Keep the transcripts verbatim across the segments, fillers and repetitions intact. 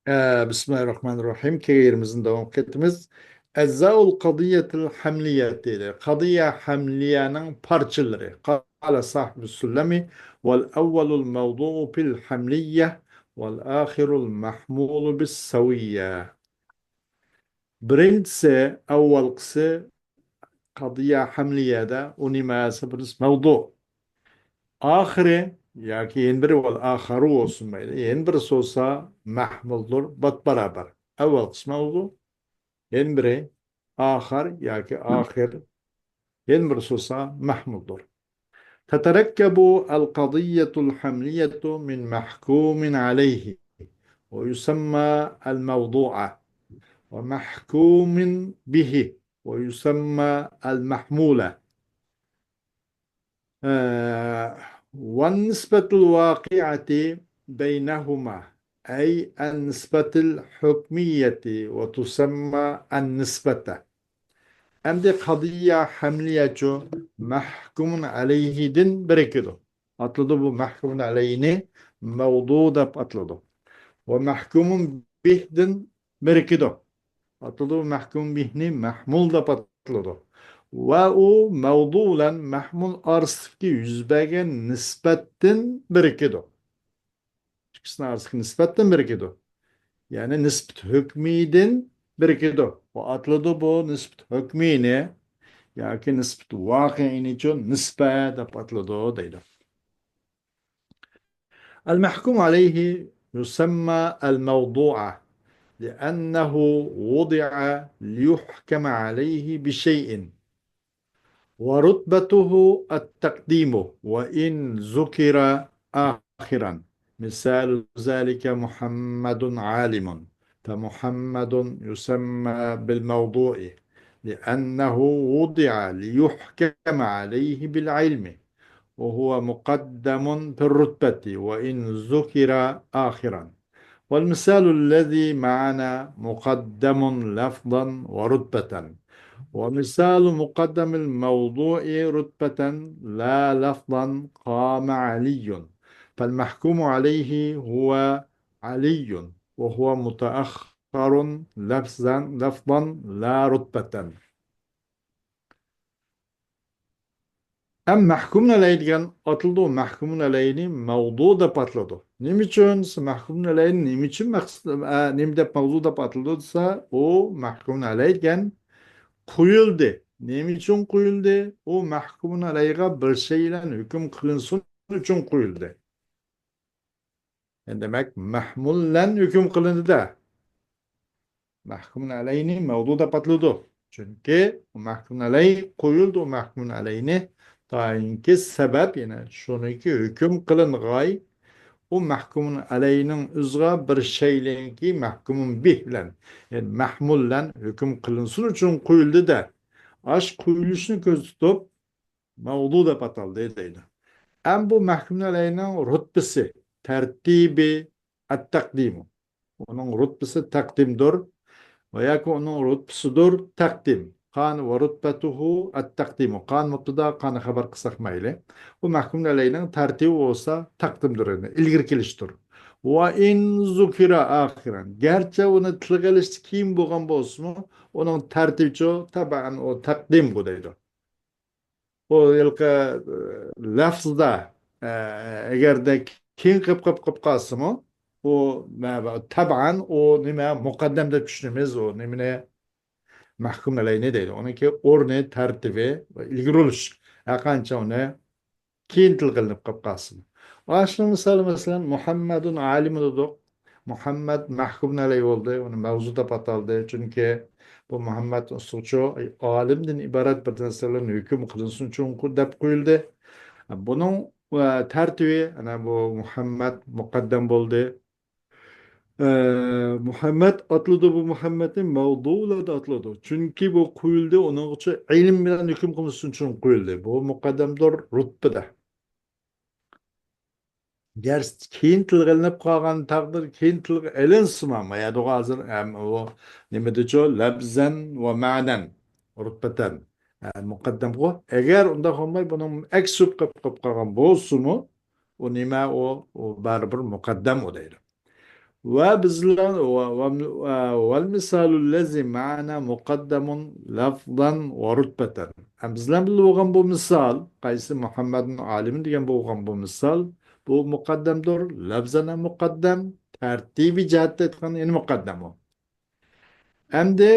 ئە، بىسمىللاھىررەھمانىررەھىم. كېيىن يېرىمىزنى داۋام قىلىمىز. أجزاء القضية الحملية دېدى. قەزىيە ھەملىيەنىڭ پارچىلىرى. قال صاحب السلم: والأول الموضوع في الحملية، والآخر المحمول بالسوية. بىرىنچىسى، ئاۋۋالقىسى، قەزىيە ھەملىيەدە ئۇ نېمە دېسە، بىرىنچىسى مەۋزۇ. ئاخىرى ياكى يەنە بىرى، ۋەل ئاخەرۇ بولسۇن مەيلى، يەنە بىرىسى بولسا مەھمۇلدۇر، بات بارابەر. ئاۋۋالقىسى مەۋزۇ، يەنە بىرى ئاخەر ياكى ئاخىر، يەنە بىرىسى بولسا مەھمۇلدۇر. تتركب القضية الحملية من محكوم عليه ويسمى الموضوع، ومحكوم به ويسمى المحمول. آه، والنسبة الواقعة بينهما، أي النسبة الحكمية، وتسمى النسبة. ئەمدى قەزىيە ھەملىيەچۇ مەھكۇمۇن ئەلەيھىدىن بىرىكىدۇ. ئاتىلىدۇ بۇ مەھكۇمۇن ئەلەيھىنى مەۋزۇ دەپ ئاتىلىدۇ. ۋە مەھكۇمۇن بىھدىن بىرىكىدۇ. ئاتىلىدۇ مەھكۇم بىھنى مەھمۇل دەپ ئاتىلىدۇ. ۋە ئۇ مەۋزۇ بىلەن مەھمۇل ئارىسىدىكى يۈز بەرگەن نىسبەتتىن بىرىكىدۇ. ئىككىسىنىڭ ئارىسىدىكى نىسبەتتىن بىرىكىدۇ. يەنى نىسبىتى ھۆكمىيدىن بىرىكىدۇ. بۇ ئاتىلىدۇ بۇ نىسبىتى ھۆكمىينى ياكى نىسبىتى ۋاقىئىنىچۇ نىسبە دەپ ئاتىلىدۇ دەيدۇ. المحكوم عليه يسمى الموضوع لأنه وضع ليحكم عليه بشيء، ورتبته التقديم وإن ذكر آخرا. مثال ذلك محمد عالم، فمحمد يسمى بالموضوع لأنه وضع ليحكم عليه بالعلم، وهو مقدم في الرتبة وإن ذكر آخرا. والمثال الذي معنا مقدم لفظا ورتبة. ومثال مقدم الموضوع رتبة لا لفظا قام علي. فالمحكوم عليه هو علي، وهو متأخر لفظا، لفظا لا رتبة. ئەم مەھكۇمۇن ئەلەي دېگەن ئاتىلىدۇ، مەھكۇمۇن ئەلەينى مەۋزۇ دەپ ئاتىلىدۇ. نېمە ئۈچۈن دېسە، مەھكۇمۇن ئەلەينى نېمە ئۈچۈن مەقسەت، ئە، نېمە دەپ مەۋزۇ دەپ ئاتىلىدۇ دېسە، ئۇ مەھكۇمۇن ئەلەي دېگەن قويۇلدى. نېمە ئۈچۈن قويۇلدى؟ ئۇ مەھكۇمۇن ئەلەيغا بىر شەي بىلەن ھۆكۈم قىلىنسۇن ئۈچۈن قويۇلدى. دېمەك، مەھمۇل بىلەن ھۆكۈم قىلىندى-دە. مەھكۇمۇن ئەلەينى مەۋزۇ دەپ ئاتىلىدۇ. چۈنكى ئۇ مەھكۇمۇن ئەلەي قويۇلدى، ئۇ مەھكۇمۇن ئەلەينى تايىنكى سەۋەب، يەنى شۇنىڭكى ھۆكۈم قىلىنغاي، ئۇ مەھكۇمۇن ئەلەينىڭ ئۆزىغا بىر شەيلىنكى مەھكۇمۇن بىھ بىلەن، يەنى مەھمۇل بىلەن ھۆكۈم قىلىنسۇن ئۈچۈن قويۇلدى-دە. ئاش قويۇلۇشنى كۆزدە تۇتۇپ، مەۋزۇ دەپ ئاتالدى دەيدۇ. ئەم بۇ مەھكۇمۇن ئەلەينىڭ رۇتبىسى، تەرتىبى، ئەتتەقدىمۇ. ئۇنىڭ رۇتبىسى تەقدىمدۇر. ۋە ياكى ئۇنىڭ رۇتبىسىدۇر تەقدىم. كان ۋە رۇتبەتۇھۇ ئەتتەقدىمۇ. كان مۇبتەدا، كان خەۋەر قىلساق مەيلى. بۇ مەھكۇمۇن ئەلەينىڭ تەرتىبى بولسا تەقدىمدۇر، يەنى ئىلگىرى كېلىشتۇر. ۋە ئىن زۇكىرا ئاخىرەن. گەرچە ئۇنى تىلغا ئېلىشتا كېيىن بولغان بولسىمۇ، ئۇنىڭ تەرتىبىچۇ، تەبەئەن ئۇ تەقدىمغۇ دەيدۇ. ئۇ ھېلىقى، ئە، لەفزىدە، ئە، ئەگەردە كېيىن قېلىپ، قېلىپ، قېلىپ قالسىمۇ، ئۇ مە-، تەبەئەن ئۇ نېمە، مۇقەددەم دەپ چۈشىنىمىز، ئۇ نېمىنى، مەھكۇم ئەلەينى دەيدۇ. ئۇنىڭكى ئورنى، تەرتىبى ۋە ئىلگىرى ئۇرۇش، ھەرقانچە ئۇنى كېيىن تىلغا ئېلىنىپ قېلىپ قالسىمۇ. ئاشۇنىڭ مىسالى، مەسىلەن، مۇھەممەدۇن ئالىمۇن دېدۇق. مۇھەممەد مەھكۇمۇن ئەلەي بولدى، ئۇنى مەۋزۇ دەپ ئاتالدى. چۈنكى بۇ مۇھەممەد ئۇسۇلچۇ ئالىمدىن ئىبارەت بىر نەرسىلەرنى ھۆكۈم قىلىنسۇن ئۈچۈن دەپ قويۇلدى. بۇنىڭ، ئە، تەرتىپى، ئەنە بۇ مۇھەممەد مۇقەددەم بولدى. ئە، مۇھەممەد ئاتىلىدۇ، بۇ مۇھەممەدنى مەۋزۇلاردا ئاتىلىدۇ. چۈنكى بۇ قويۇلدى، ئۇنىڭغىچە ئىلىم بىلەن ھۆكۈم قىلىنسۇن ئۈچۈن قويۇلدى. بۇ مۇقەددەمدۇر رۇتبىدە. گەرچە كېيىن تىلغا ئېلىنىپ قالغان تەقدىر، كېيىن تىلغا ئېلىنسىمۇ، ما يەردىغۇ ھازىر، ئەم، ئۇ نېمىدىچۇ؟ لەپزەن ۋە مەنەن، رۇتبەتەن، ئە، مۇقەددەمغۇ. ئەگەر ئۇنداق بولماي، بۇنىڭ ئەكسى بولۇپ قېلىپ، قېلىپ قالغان بولسىمۇ، ئۇ نېمە ئۇ؟ ئۇ بەرىبىر مۇقەددەم ئۇ دەيدۇ. ۋە بىز بىلەن، ۋە، ۋە، ۋە، ۋەل مىسالۇ لەزى مەئەنا مۇقەددەمۇن لەفزەن ۋە رۇتبەتەن. ھەم بىز بىلەن بىللە بولغان بۇ مىسال، قايسى؟ مۇھەممەدۇن ئالىمۇن دېگەن بولغان بۇ مىسال، بۇ مۇقەددەمدۇر، لەفزەن ھەم مۇقەددەم، تەرتىبىي جەھەتتە ئېيتقاندا يەنە مۇقەددەم ئۇ. ئەمدى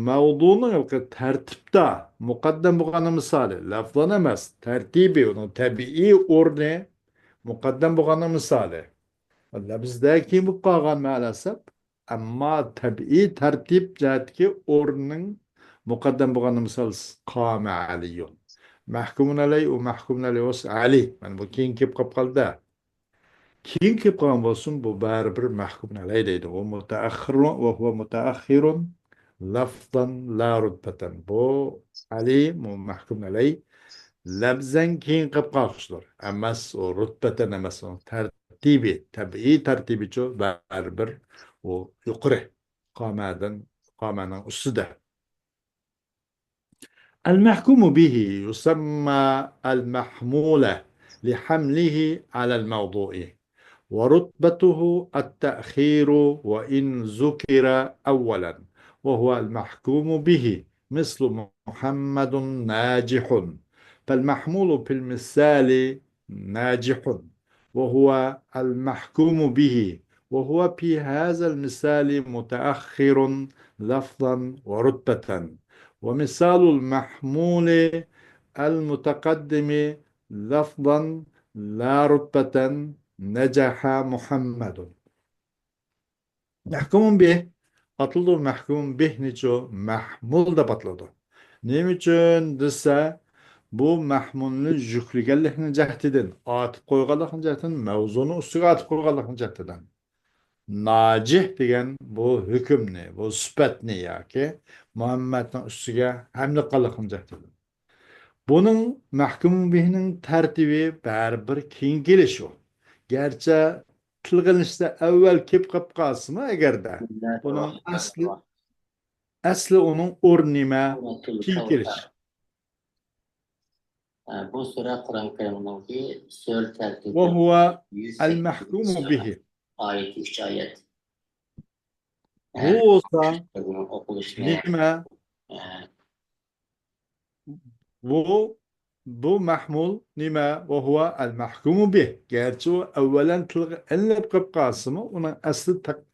مەۋزۇنىڭ ھېلىقى تەرتىپتە مۇقەددەم بولغاننىڭ مىسالى، لەفزەن ئەمەس، تەرتىبى، ئۇنىڭ تەبىئىي ئورنى مۇقەددەم بولغاننىڭ مىسالى. لەپزدە كېيىن بولۇپ قالغان مەلەسەپ، ئەمما تەبىئىي تەرتىپ جەھەتتىكى ئورنىنىڭ مۇقەددەم بولغاننىڭ مىسالى قامە ئەلىيۇن. مەھكۇمۇن ئەلەي، ئۇ مەھكۇمۇن ئەلەي بولسا ئەلى. مانا بۇ كېيىن كېلىپ قاپ قالدى. كېيىن كېلىپ قالغان بولسۇن، بۇ بەرىبىر مەھكۇمۇن ئەلەي دەيدۇ. ۋە مۇتەئەخخىرۇن، ۋە ھۇۋە مۇتەئەخخىرۇن لەفزەن لا رۇتبەتەن. بۇ ئەلى، بۇ مەھكۇمۇن ئەلەي لەفزەن كېيىن قېلىپ قالغۇچىدۇر. ئەمەس، ئۇ رۇتبەتەن ئەمەس، ئۇنىڭ تەرتىبى، تەبىئىي تەرتىبىچۇ بەرىبىر ئۇ يۇقىرى، قامەدىن، قامەنىڭ ئۈستىدە. المحكوم به يسمى المحمول لحمله على الموضوع، ورتبته التأخير وإن ذكر أولا، وهو المحكوم به، مثل محمد ناجح، فالمحمول في المثال ناجح، وهو المحكوم به، وهو في هذا المثال متأخر لفظا ورتبة، ومثال المحمول المتقدم لفظا لا رتبة، نجح محمد. مەھكۇمۇن بىھ ئاتىلىدۇ، مەھكۇمۇن بىھنىچۇ مەھمۇل دەپ ئاتىلىدۇ. نېمە ئۈچۈن دېسە، بۇ مەھمۇلنى يۈكلىگەنلىكنىڭ جەھىتىدىن، ئاتىپ قويغانلىقنىڭ جەھىتىدىن، مەۋزۇنىڭ ئۈستىگە ئاتىپ قويغانلىقنىڭ جەھىتىدىن. ناجىھ دېگەن بۇ ھۆكۈمنى، بۇ سۈپەتنى ياكى مۇھەممەدنىڭ ئۈستىگە ھەملە قىلغانلىقنىڭ جەھىتىدىن. بۇنىڭ مەھكۇمۇن بىھنىڭ تەرتىبى بەرىبىر كېيىن كېلىشى. گەرچە تىلغا ئېلىنىشتا ئەۋۋەل كېلىپ قېلىپ قالسىمۇ، ئەگەردە بۇنىڭ ئەسلى، ئەسلى ئۇنىڭ ئورنى نېمە؟ كېيىن كېلىش. ھە، بۇ سۈرە قۇرئان كەرىمنىڭكى سۈرە تەرتىبى، وهو يۈز سەككىزىنچى المحكوم سۈرە، به. ئايىتى ئۈچ ئايەت. بۇ ھە، بولسا شۇ سۈرىنىڭ ئوقۇلۇشىنى، نېمە؟ ھە. بۇ، بۇ مەھمۇل نېمە؟ وهو المحكوم به. گەرچە ئۇ ئەۋۋەلەن تىلغا ئېلىنىپ قېلىپ قالسىمۇ، ئۇنىڭ ئەسلى تەق-،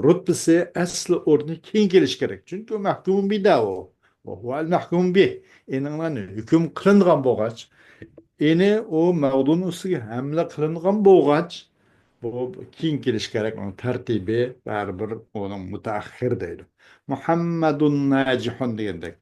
رۇتبىسى، ئەسلى ئورنى كېيىن كېلىشى كېرەك. چۈنكى ئۇ مەھكۇمۇن بىھ دە ئۇ. وهو المحكوم به. ئېنىڭلار ھۆكۈم قىلىنغان بولغاچ، ئېنى ئۇ مەۋزۇنىڭ ئۈستىگە ھەملە قىلىنغان بولغاچ، بۇ كېيىن كېلىشى كېرەك، ئۇنىڭ تەرتىبى بەرىبىر ئۇنىڭ مۇتەئەخخىر دەيدۇ. مۇھەممەدۇن ناجىھۇن دېگەندەك.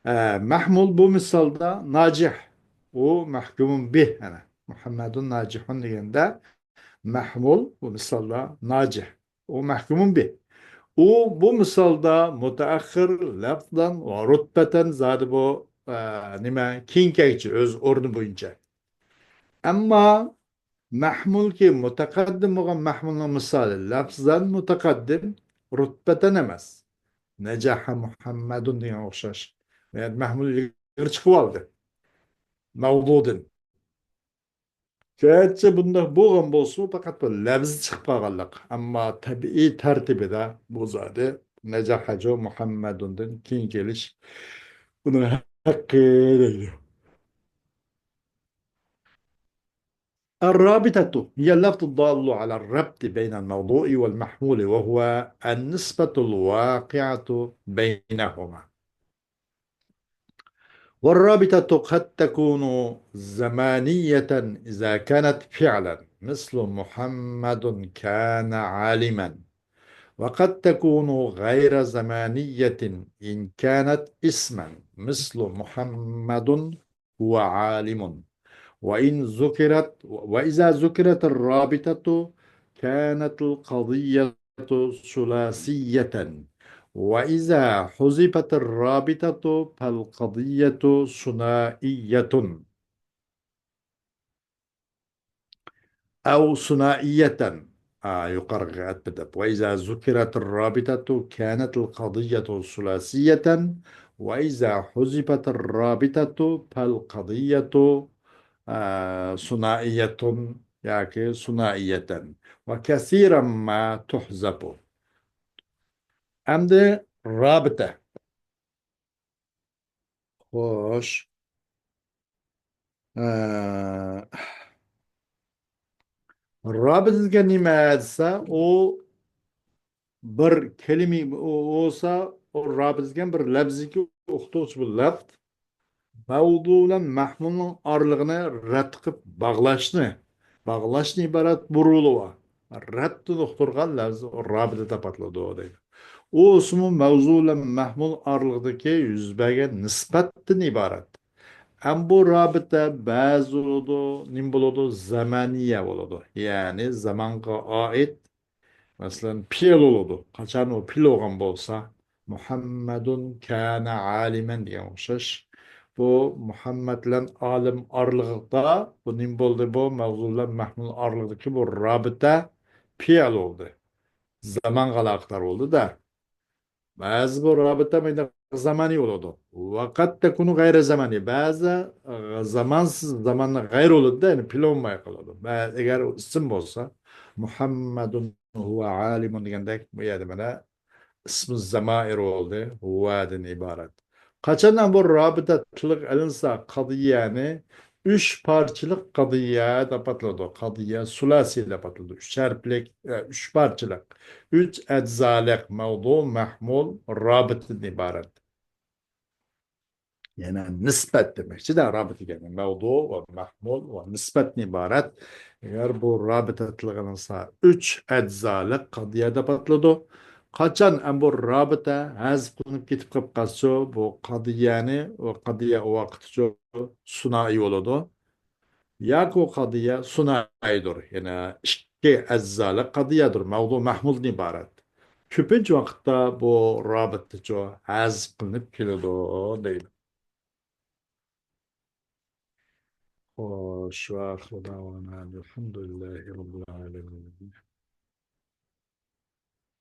ئە، مەھمۇل بۇ مىسالدا ناجىھ، ئۇ مەھكۇمۇن بىھ، ئەنە، مۇھەممەدۇن ناجىھۇن دېگەندە، مەھمۇل بۇ مىسالدا ناجىھ، ئۇ مەھكۇمۇن بىھ. ئۇ بۇ مىسالدا مۇتەئەخخىر لەفزەن ۋە رۇتبەتەن زادى بۇ، ئە، نېمە، كېيىن كەلگۈچى ئۆز ئورنى بويىچە. ئەمما مەھمۇلكى مۇتەقەددىم بولغان مەھمۇلنىڭ مىسالى لەفزەن مۇتەقەددىم، رۇتبەتەن ئەمەس. نەجەھە مۇھەممەدۇن دېگەن ئوخشاش. مەھمۇل ئىلگىرى چىقىۋالدى مەۋزۇدىن. گەرچە بۇنداق بولغان بولسىمۇ، پەقەت بىر لەۋز چىقىپ قالغانلىق. ئەمما تەبىئىي تەرتىبىدە بۇ زادى نەجەھەجۇ مۇھەممەدۇندىن كېيىن كېلىش ئۇنىڭ ھەققى دەيدۇ. الرابطة هي اللفظ الدال على الربط بين الموضوع والمحمول، وهو النسبة الواقعة بينهما. والرابطة قد تكون زمانية إذا كانت فعلا، مثل محمد كان عالما، وقد تكون غير زمانية إن كانت اسما، مثل محمد هو عالم. وإن ذكرت، وإذا ذكرت الرابطة كانت القضية ثلاثية، وإذا حذفت الرابطة فالقضية ثنائية. ئەۋ سۇنائىيەتەن. ئا، يۇقىرىقىغا ئەتپە دەپ. وإذا ذكرت الرابطة كانت القضية ثلاثية، وإذا حذفت الرابطة فالقضية، ئا، ثنائية. ياكى سۇنائىيەتەن. ۋە كەسىرەن ما تۇھزەپۇ. ئەمدى رابىتە. خوش. ئە، رابىتە دېگەن نېمە دېسە، ئۇ بىر كەلىمە، ئۇ بولسا، ئۇ رابىتە دېگەن بىر لەپزكى ئۇقتۇرغۇچ بىر لەپز. مەۋزۇ بىلەن مەھمۇلنىڭ ئارىلىقىنى رەت قىلىپ باغلاشنى، باغلاشتىن ئىبارەت بۇرۇلۇۋا. رەتتىن ئۇقتۇرغان لەپز رابىتە دەپ ئاتىلىدۇ دەيدۇ. ئۇ ئىسمۇ مەۋزۇ بىلەن مەھمۇل ئارىلىقىدىكى يۈز بەرگەن نىسبەتتىن ئىبارەت. ئەم بۇ رابىتە بەزى بولىدۇ، نېمە بولىدۇ؟ زامانىيە بولىدۇ. يەنى زامانغا ئائىت، مەسىلەن، پېئىل بولىدۇ. قاچان ئۇ پېئىل بولغان بولسا، مۇھەممەدۇن كانە ئالىمەن دېگەن ئوخشاش. بۇ مۇھەممەد بىلەن ئالىم ئارىلىقىدا بۇ نېمە بولدى؟ بۇ مەۋزۇ بىلەن مەھمۇل ئارىلىقىدىكى بۇ رابىتە پېئىل بولدى. زامانغا ئالاقىدار بولدى-دە. بەزى بۇ رابىتە مەيدان زامانىي بولىدۇ. ۋەقەت تەكۇنۇ غەيرە زامانىي. بەزى، ئە، زامانسىز زاماننى غەيرە بولىدۇ-دە، يەنى پېئىل بولماي قالىدۇ. بە-، ئەگەر ئىسىم بولسا، مۇھەممەدۇن ھۇۋە ئالىمۇن دېگەندەك، بۇ يەردە مانا ئىسمى زامائىر بولدى، ھۇۋەدىن ئىبارەت. قاچان بۇ رابىتە تىلغا ئېلىنسا، قەدىيەنى ئۈچ پارچىلىق قەدىيە دەپ ئاتىلىدۇ. قەدىيە سۇلاسىي دەپ ئاتىلىدۇ. ئۈچ ھەرپلىك، ئە، ئۈچ پارچىلىق، ئۈچ ئەجزالىق مەۋزۇ، مەھمۇل، رابىتىدىن ئىبارەت. يەنى نىسبەت دېمەكچىدە، رابىتە دېگەن مەۋزۇ ۋە مەھمۇل ۋە نىسبەتتىن ئىبارەت. ئەگەر بۇ رابىتە تىلغا ئېلىنسا، ئۈچ ئەجزالىق قەدىيە دەپ ئاتىلىدۇ. قاچان ئەم بۇ رابىتە ھەزىپ قىلىنىپ كېتىپ قېلىپ قالسىچۇ، بۇ قەدىيەنى، ئۇ قەدىيە ئۇ ۋاقىتچۇ سۇنائىي بولىدۇ. ياكى ئۇ قەدىيە سۇنائىيدۇر. يەنى ئىككى ئەجزالىق قەدىيەدۇر. مەۋزۇ مەھمۇلدىن ئىبارەت. كۆپىنچە ۋاقىتتا بۇ رابىتىچۇ ھەزىپ قىلىنىپ كېلىدۇ دەيدۇ. خوش، ۋە ئاخىرۇ دەۋانا ئەلھەمدۇلىللاھى رەببىل ئالەمىن.